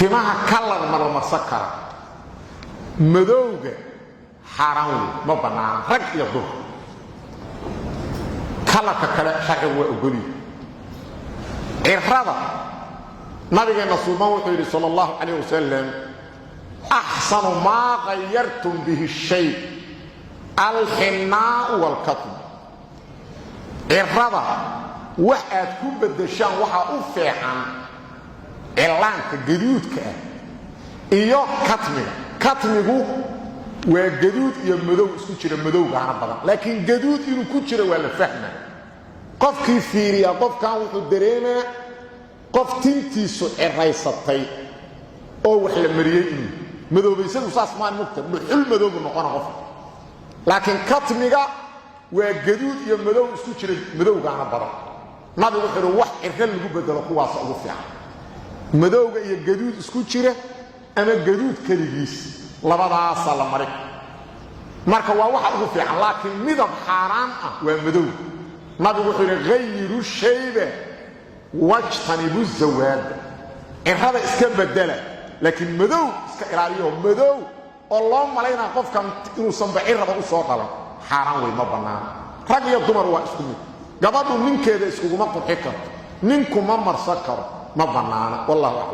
Timaha kalar ma la marsan kara? Madowga xaaraan wey, ma bannaana rag iyo dumar. Kalarka kale sharcigu waa ogoliye. Cirada, nabigeenna suuban wuxuu yidhi sala allahu calayh wasalam: "Axsanu maa qayartum bihi shay alxinnaa'u waalkatm." Cirada wax aad ku beddeshaan waxaa u fiican cillaanka gaduudka ah iyo katmiga. Katmigu waa gaduud iyo madow isku jira, madowgaana badan, laakiin gaduud inuu ku jiro waa la fahma. Qofkii fiiriyaa qofkan wuxuu dareemaa qof tintiisu ciraysatay oo wax la mariyey inuu madoobaysadu saas maan mugta dhuxul madoobu noqona qofka. Laakiin katmiga waa gaduud iyo madow isku jira, madowgaana badan. Nabigu wuxuu uhi wax ciro lagu bedelo kuwaasa ugu fiican, madowga iyo gaduud isku jira ama gaduud keligiis, labadaasaa la mari marka waa waxa ugu fiican. Laakiin midab xaaraan ah waa madow. Nabigu wuxuu yidhi: "Ghayiru shayba wajtanibu zawaada." Cirada iska bedela, laakiin madow iska ilaaliyo. Madow oo loo malaynaa qofkan inuusanba ciraba u soo dhalan xaaraan wey, ma bannaana. Rag iyo dumar waa isku mid. Gabadhu ninkeeda iskuguma qurxi karto, ninku ma marsan karo, ma bannaana. Wallahu aclam.